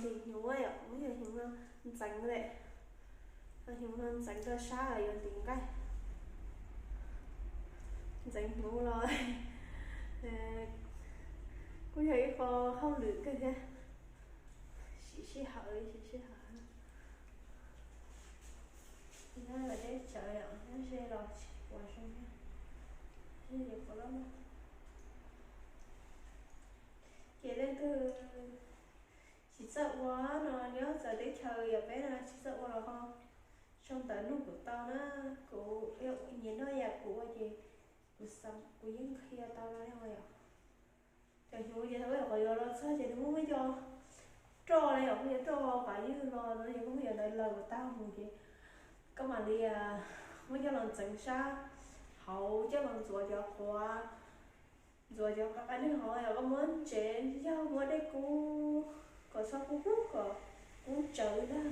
Ntim hnyuv yom, muab yog hnyuv no ntxeev lawm, hnyuv no ntxeev rau sab yuav ntim nqaij, ntxeev hnyuv los kuj yog ib qho hauj lwm kawg thiab. Siv sij hawm, siv sij hawm. Nyob deb tsawv yom, nyob ze los tsis pom zoo thiab, ze ces pom loj loj. Ces leej twg tsis txawj ua no, nyob txawv teb chaws yom, peb no tsis txawj ua los ho sau ntawv nug kuv tau na. Kuv nyiam noj yam kuv ua ces kuv, kuv yeej qhia tau no yom. Cov hnyuv ces thaum koj yuav los txog ces nws muaj muaj cov roj na yom, muaj cov roj qab ywg los no ces koj muab cov ntawd laws kom tag mus ces koj mam li muab coj los ntxeev sab hauv, coj los ntxuav cov quav, ntxuav cov qab qab ywg hauv yom, koj muab ntsev yog muab dej kub kom txhob kub kub kom kub tsawv ntag,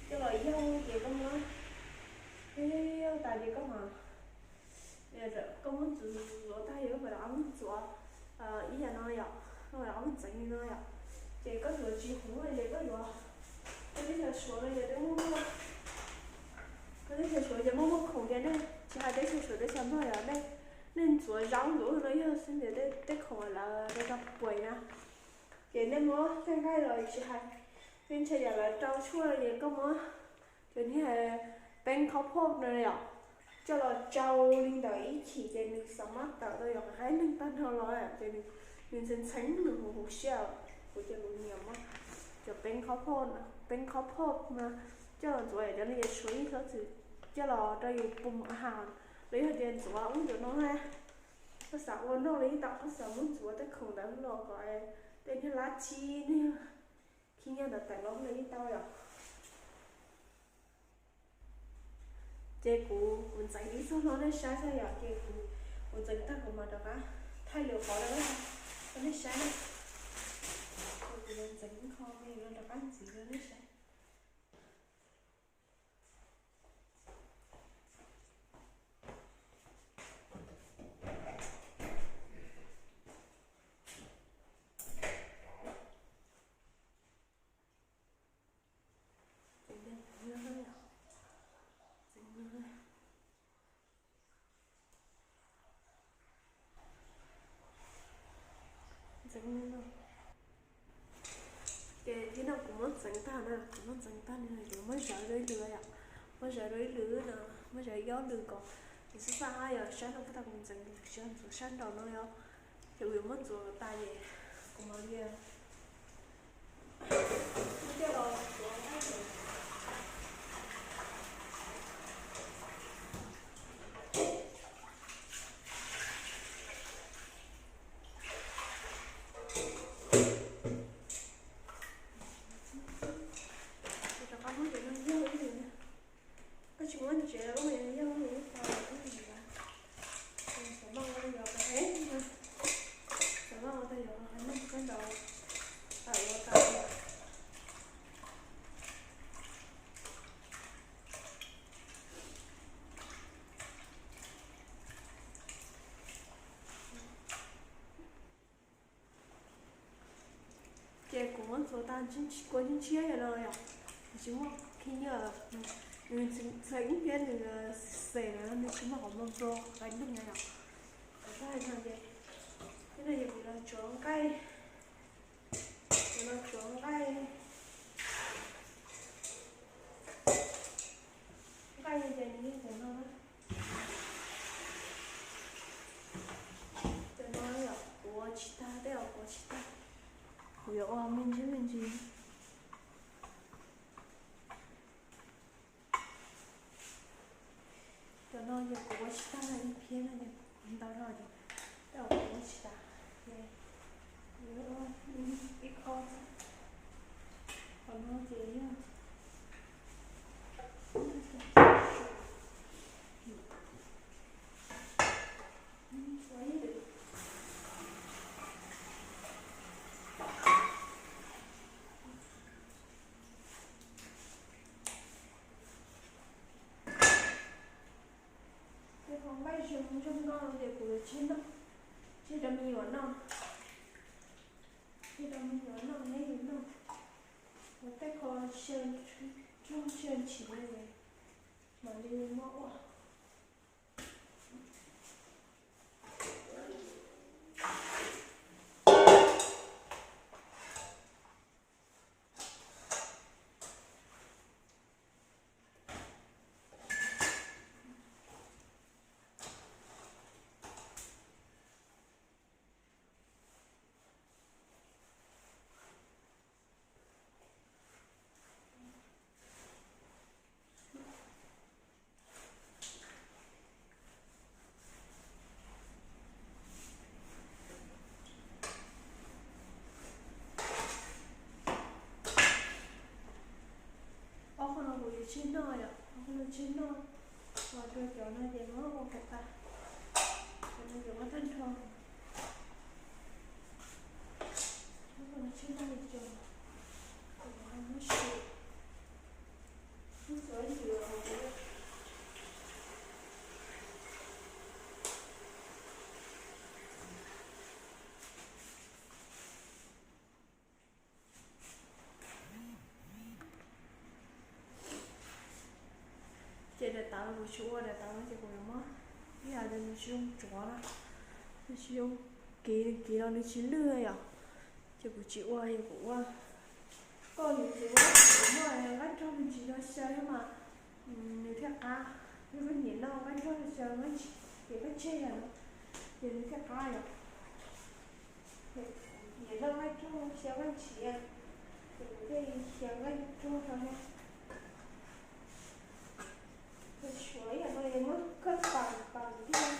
coj los yaug ces koj muab yaug yaug tas ces koj mam, koj muab ntxuav ntxuav tag ces koj mam rov qab muab ntxuav ib yam no yom, koj mam rov qab muab ntxeev li no yom. Ces koj ntxuav tsis huv ces koj yuav, koj teb chaws Suav no ces twb muaj, koj teb chaws Suav ces muaj muaj khoom ces nej tsis hais teb chaws Suav teb chaws Nplog yom, nej, nej ntxuav zaub ntxuav no yog xwb ces tej khoom lawv rau rau puas na. Ces nej muab tej nqaij los tsis hais, nej ntshe yam lawv rau tshuaj no ces koj muab cov niag peeb khaub phoj no yom, coj los tsau li ntawm ib chim ces nws xam mab tawm tau yom, qaib neeg tag nrho los ces nws ntxhee ntxhee nws huv huv siab. Kuv ces kuv nyiam muab cov peeb khaub phoj, peeb khaub phoj no coj los ntxuav yom, cov no ces Suav yeej txhob txwm coj los rau yus pum a has los yog tias ntxuav ub ntxuav no na. Koj xav ua noj los yeej tau, koj xav muab ntxuav tej khoom ntawd los kom tej niag lab chib, niag khib nyiab ntawd tawm los los yeej tau yom. Ces kuv, kuv ntxeev ib txog no nej saib saib yom, ces kuv, kuv ntxeev tag kuv mam rov qab thaij lwm qhov rau nej saib na. Kuv ntxeev ib qho no rov qab ntxiv rau nej saib. Ces thib no kuv muab ntxeev tag na, kuv muab ntxeev tag no ces muab zawv rau ib lwm yom, muab zawv rau ib lwm no, muab zawv ib ob lwm kom nws xab xab hab yom, sab no puag ta kuv ntxeev kuv tsis ntxuav sab nraum no yom, ces kuv yuav muab ntxuav tas ces kuv mam li muab coj los ntxuav. Rov qab muab cov no yog ib lwm, koj tsis muab ntsev ua yog ib qho ib lwm. Xav mas ua yog qhov, xav mas ua tau yog qhov neeg koj ntaus tawm ua tau. Ces kuv muab ntxuav tag kua ntshiab yom no yom, nws tsis muaj khib nyiab, nws ntxhee thiab nws xem na, nws tsis muaj qhov npau npau qai nug na yom. Tag no ces, tib no ces kuv los tsuav nqaij, kuv los tsuav nqaij, nqaij ces nws yog cov no na. Cov no yom kuv ua tsis tag, tej zaum kuv ua tsis tag, kuv yuav ua me ntsis me ntsis. Cov no ces kuv ua tsis tag, ib phiab no ces kuv ntau dhau ces tej zaum kuv ua tsis tag, ces kuv yuav ua ib qho xwb. Qhov no ces yog Tej qhov nqaij zoo zoo nkauj no ces kuv yuav tseg noj, tseg rau me nyuam noj, tseg rau me nyuam noj, neb yuav noj. Tej qho xyaw, rog xyaw ntshis mam li muab ua. Ob qho no kuv yuav tseg noj yom, ob qho no tseg noj, ua rau cov no ces muab ua kom tas, cov no ces muab tag nrho. Ob qho no tseg noj li cas, kuv muab su, muab su ib ntsis hauv kuv. Ces daim tawv kuv tsis ua, daim tawv no ces kuv yuav muab, ib yam li nws tsis zoo tsuav na, nws tsis zoo, kiv kiv los nws tsis lwj yom, ces kuv tsis ua, yog kuv ua, koj nws tsis ua, kuv muaj nqaij rog me ntsis no xyaw thiab mas nws thiaj qab. Yog koj nyiam noj nqaij rog xyaw, ces koj tseg yam no, ces nws thiaj qab yom. Nyiam noj nqaij rog xyaw nqaij ntshiv, ces kuv thiaj xyaw nqaij rog rau thiab. Suav ib yam no es muab koj pam pam tiag.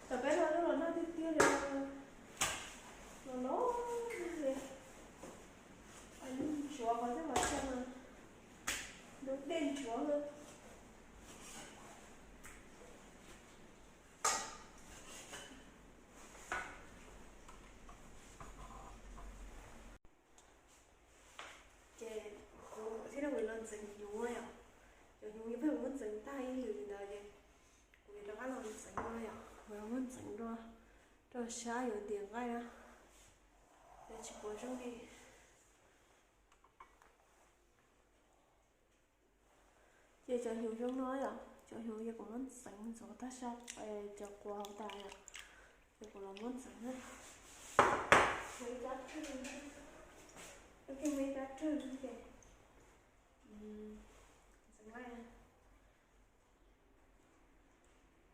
Thaum peb los noj los noj tiag tiag li, los los li, ntsuav qhov tej qhov chaw, lub dej ntsuav. Ces kuv thiab kuv los ntxeev hnyuv yom, cov hnyuv yog peb muab ntxeev tag ib lwm ntawd ces kuv yuav rov qab los ntxeev dua yom, kuv los muab ntxeev dua rau sab yuav ntim nqaij na, yuav tsis pom zoo li. Ces cov hnyuv zoo no yom, cov hnyuv ces kuv muab ntxeev ntxuav tag sab, cov quav hauv tas yom, ces kuv los muab ntxeev na. Ib rab rwg, ib rab rwg ces ntxeev nqaij.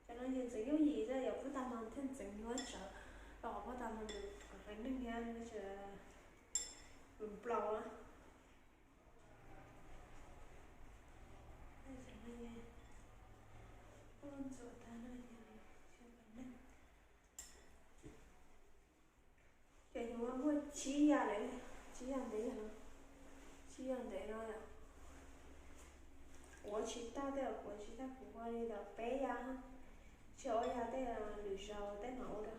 Cov no ces ntxeev yooj yim xwb, yog pob tag no thiaj ntxeev nyuaj tsawv, rau qhov pob tag no nws qeeb neeg thiab nws nplaus na. Ces yuav muaj tsib yam lawm, tsib yam ntev yog no, tsib yam ntev no yom. Kuv ua tsis tag tej, kuv ua tsis tag, kuv ua li ntawm peb yam, tseg ob yam tej lwm zaus tej mam ua dua,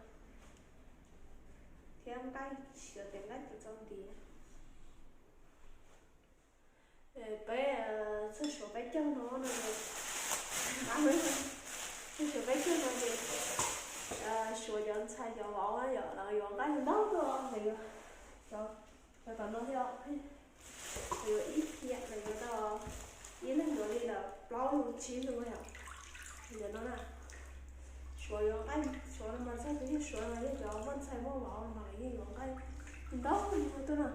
thiab nqaij, xyov tej nqaij puas txaus ntim. Peb txog suav peb caug no no, txog suav peb caug no ces suav cov ntxhais cov vauv yom, lawv yuav nqaij ntau tuaj, lawv yuav, cov tom no thiab, lawv yuav ib phiab, lawv yuav tau ib leeg yuav li lawm plaub lub tsib lub yom. Ntawm no na, suav yuav nqaij, suav no mas txog tus yog suav no yog cov muaj ntxhais muaj vauv mas lawv yeej yuav nqaij ntau tuaj na,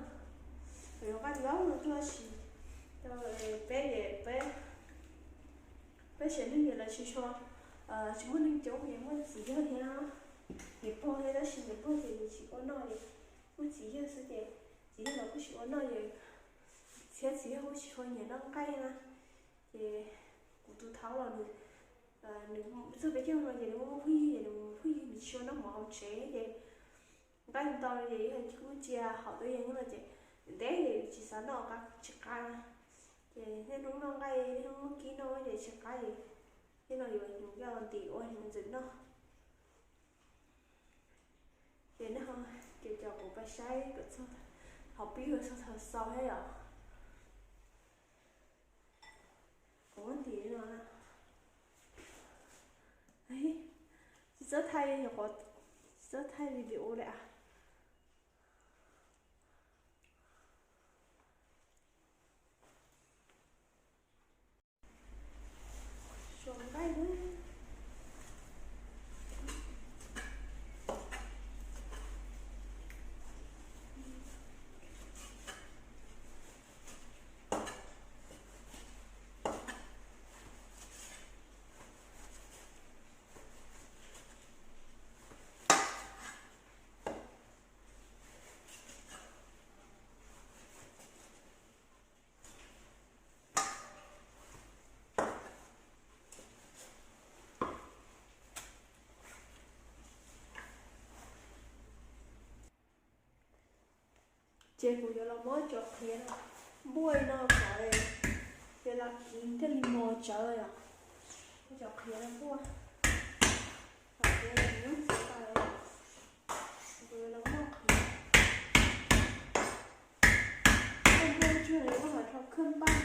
lawv yuav nqaij ntau tuaj tab sis peb ces peb, peb tsev neeg ces lawv tsis tshua, tsis muaj neeg coob ces muaj txiv yawg thiab niam pog thiab, tab sis niam pog ces nws tsis ua noj li, muaj txiv yawg xwb ces txiv yawg los kuj tsis ua noj ces, thiab txiv yawg kuj tsis tshua nyiam noj nqaij na. Ces kuv tus thaub los nws, nws txog peb caug no ces nws muaj phooj ywg ces nws, phooj ywg nws tsis tshua noj mov hauv tsev ces nqaij ntau no ces yog kuj cia haum tub yees no ces ntev ces tsis xav noj, tsis qab. Ces niaj hnub noj nqaij, niaj hnub kib noj ces tsis qab ces, thiab no yuav hnyuv coj ntim ua hnyuv ntxeev noj. Ces nej ho, ces cov kuv pais saib kom txog, thaum pib txog thaum xaus thiab yom. Kuv muab ntim no na. Tsis txawj thaij, tsis txawj thaij video li as. Ces kuv yuav los muab cov qhiav no npuaj li no kom cov lam kiv thiaj li mos tsawv yom. Muab cov qhiav no npuaj kom cov lam kiv tsis tawg. Kuv yuav los muab qhiav, muab npuaj tsuag li muab hais rau khaj paj,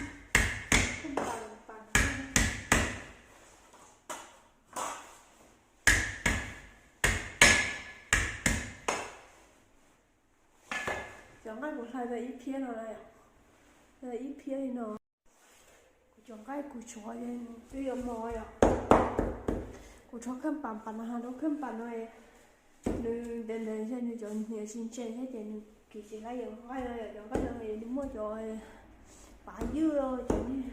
khaj paj pas. Cov nqaij kuv hlais tau ib phiab no, ib phiab li no. Kuv cov nqaij kuv tshuav twb yuav mos yom. Kuv tshuav khaj pas pas no, lub khaj pas no nws ntev ntev thiab nws cov hniav tsis ntse thiab ces nws kiv tsis laib yam nqaij no yom. Cov nqaij no nws muaj cov pav ywj, cov niag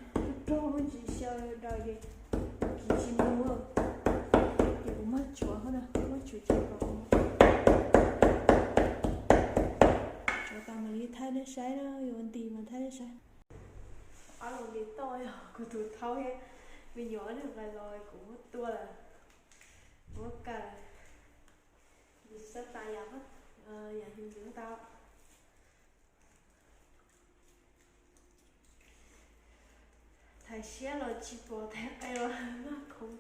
rog muaj ntsis xyaw daws ces kiv tsis mus. Ces kuv muab tshuav, muab tshuav ces tshuav tas mam li thaij nej saib na, yuav nti mas thaij nej saib. Qab los nti toj yog kuv tus thaub thiab me nyuam nws nqis los kuv muab tua lawm, muab kaw lawm. Nws tsis txawj tas yam, yam nws ntxeev tau. Thaiv siab los tsis pom, thaiv qe los maj khoov.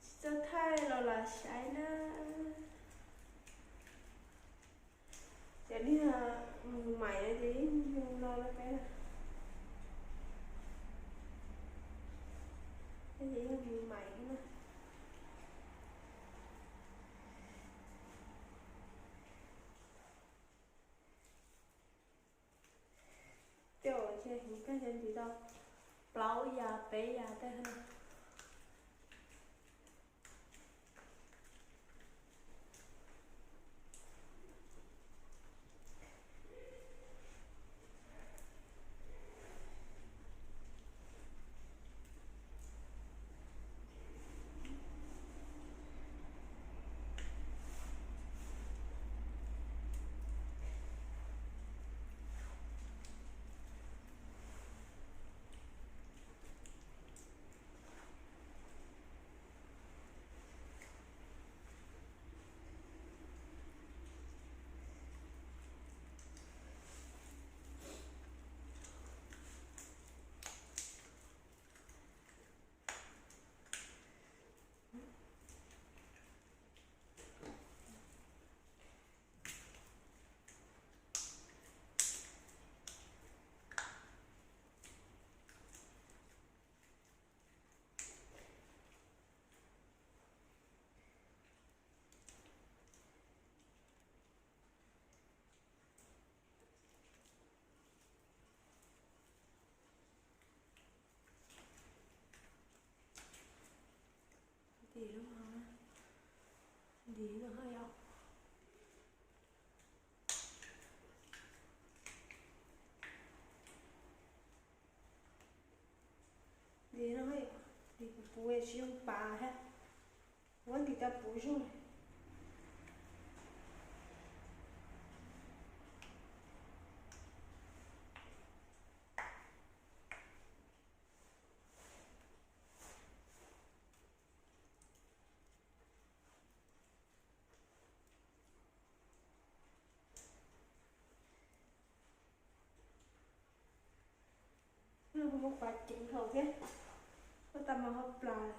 Tsis txawj thaij los lam saib na. Cov niag mus maim ces yeej mus no rau peb na. Ces yog mus maim na. Tej zaum ces kuv kawg ntxiv tau plaub yam peb yam tej. Ntim no, ntim no yom. Ntim no, ntim puv puv tsis zoo pav thiab. Muab ntim tau puv zog. Ho muab pas ceev hauv thiab, muab tau mas ho plas.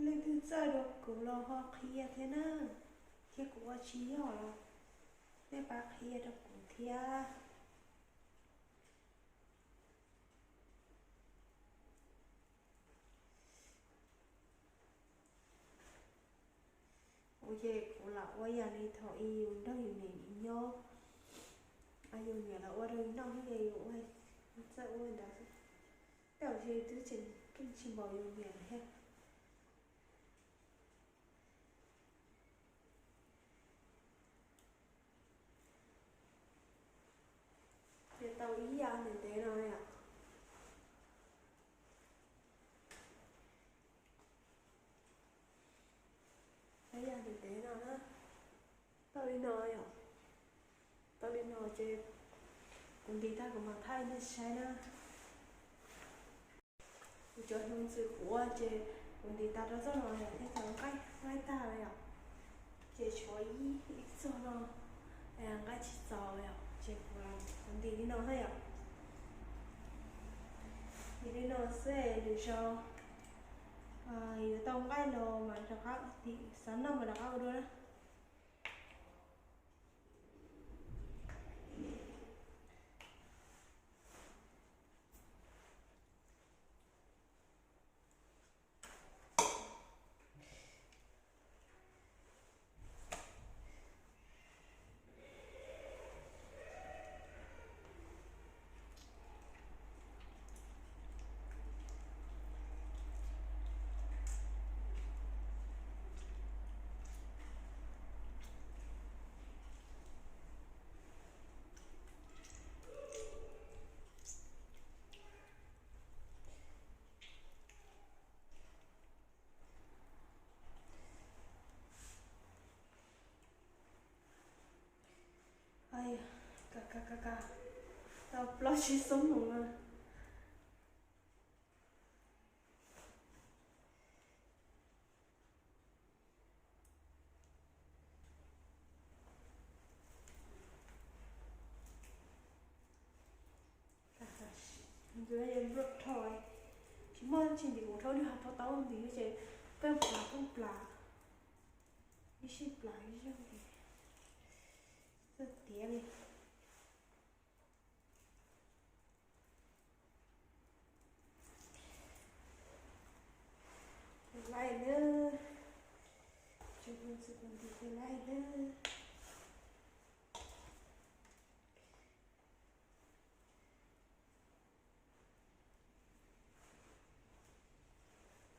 Leej twg txawj dua kuv los ho qhia thiab na, thiab kuv ua tsis yog los nej pab qhia rau kuv thiab. Kuv ces kuv lam ua yam li thaum ub yus nrog yus niam nyob, yus niam los ua rau yus noj xwb ces yus ua, txawj ua ntawd xwb. Tej zaum twb tseem keej tsis npaum yus nyiam thiab. Ces tau ib yam ntev ntev no yom. Ib yam ntev ntev no na. Tau li no yom. Tau li no ces kuv ntim tag kuv mam thaij nej saib na. Kuv cov hnyuv ntxwm kuv ua ces kuv ntim tas rau txoj no yom, thiab cov nqaij, nqaij tag lawm yom. Ces tshuav ib, ib txoj no nqaij tsis txaus yom, ces kuv, kuv ntim li no thiab yom. Ntim li no xwb lwm zaus yuav tau nqaij los mas rov qab ntim, xav noj mas rov qab ua dua na. Ka ka ka ka, tau plaub tsib xub mus na. Nws npluam dhau, tsis muaj tsis ntim kuv rhaub lwg hauv pob taub ntim ces pheej plas pheej plas, ib sij plas ib zaug ces txawj tiav li. Laij lawm, tsis muaj txij kuv ntim laij lawm.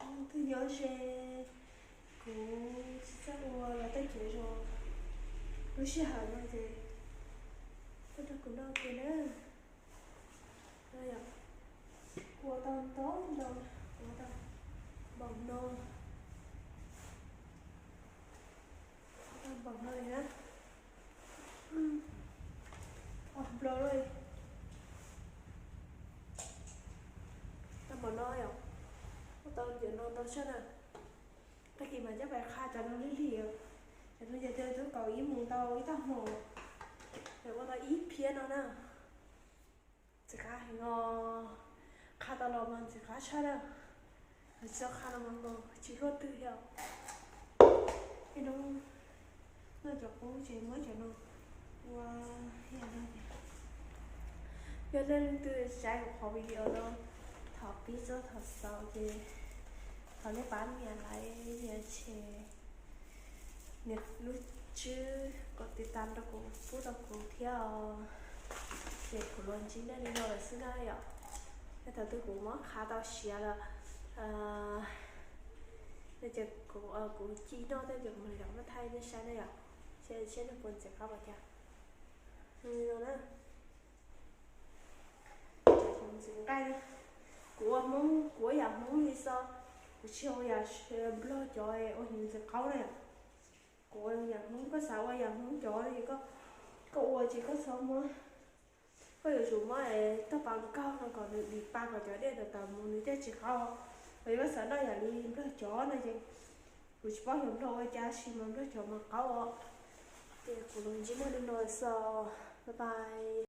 Leej twg nyob ze kuv tsis txawj ua los tej kev zoo, lub sij hawm no ces tuaj rau kuv noj kiag na. Ua tau ntau ntau, ua tau npaum no, ua tau npaum no li na. Ob nplo li. Tau npaum no yom. Ua tau ntawm no ntau tshaj na. Tag kis mas coj pais qha cov no lig lig. Cov no ces twb kaum ib mus tau ib tag hmo, ua tau ib phiab no na. Ntxim qab heev os, qha tau los mas ntxim qab tshaj na. Tsis tau qha los mas tsis luaj twg thiab. Ib hnub noj cov qub ces muab cov no ua yam no. Yog nej leej twg saib kuv qhov video no, thov pib txog thaum xaus ces thov nej pab nias like, nias share, nias lub tswb kom tiv tas rau kuv, pub rau kuv thiab os. Ces kuv los ntsib nej li no lawm xwb na yom. Thaum twg kuv muab qha tau siav lawm, ces kuv, kuv ci noj tej ces kuv mam li rov qab thaij nej saib na yom. Seb nej puas ntxim qab pom cas. Li no na. Ntxim nqaij na. Kuv ua Hmoob, kuv ua yam Hmoob li xwb, kuv tsis ua yam Nplog cov ua hnyuv ntxim qaub na. Kuv ua yam Hmoob, koj xav ua yam Hmoob cov no ces koj ua ces koj txhob muab, koj yuav tsum muab toj pas nkaug no kom nws dim pa kom cov dej tawm tawm mus nws thiaj tsis qaub. Los yog koj xav noj yam li Nplog cov no ces kuv tsis paub xyov Nplog ua cas tab sis mas Nplog cov mas qaub os. Ces kuv los ntsib nej li no xwb, bye bye.